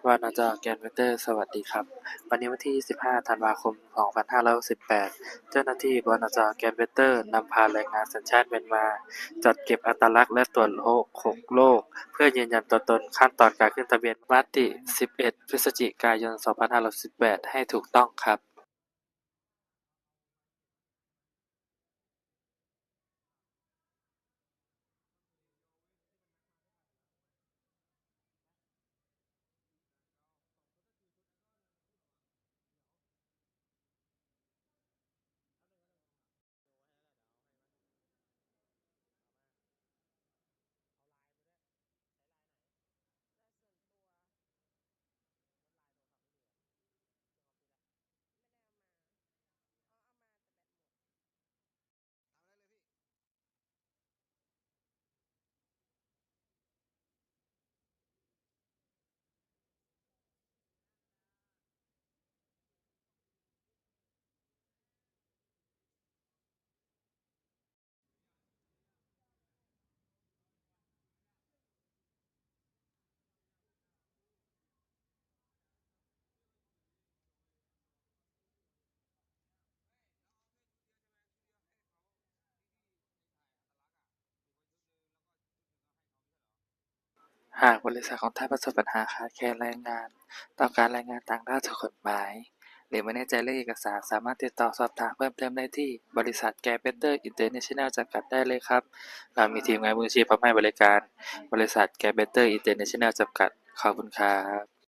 ບນຈ Gainventures ສະຫວັດດີຄັບ. ວັນນີ້ວັນທີສິບຫ້າ ທັນວາຄົມ ສອງພັນຫ້າຮ້ອຍຫົກສິບແປດ ເຈົ້າໜ້າທີ່ ບນຈ Gainventures ນຳພາແຮງງານສັນຊາດມຽນມາ ຈັດເກັບອັດຕະລັກ ແລະ ກວດໂລກ ຫົກໂລກ ເພື່ອຢືນຢັນຕົວຕົນ. ຂັ້ນຕອນການຂຶ້ນທະບຽນ ວັນທີສິບເອັດ ພຶສຈິກາຍົນ ສອງພັນຫ້າຮ້ອຍຫົກສິບແປດ ໃຫ້ຖືກຕ້ອງຄັບ. ຫາກບໍລິສັດຂອງທ່ານປະສົບບັນຫາຂາດແຄນແຮງງານ, ຕ້ອງການແຮງງານຕ່າງດ້າວຖືກກົດໝາຍ ຫຼືບໍ່ແນ່ໃຈເລື່ອງເອກະສານ, ສາມາດຕິດຕໍ່ສອບຖາມເພີ່ມເຕີມໄດ້ທີ່ບໍລິສັດ Gainventures International ຈຳກັດໄດ້ເລີຍຄັບ. ເຮົາມີທີມງານມືອາຊີບພ້ອມໃຫ້ບໍລິການ. ບໍລິສັດ Gainventures International ຈຳກັດ. ຂອບຄຸນຄັບ.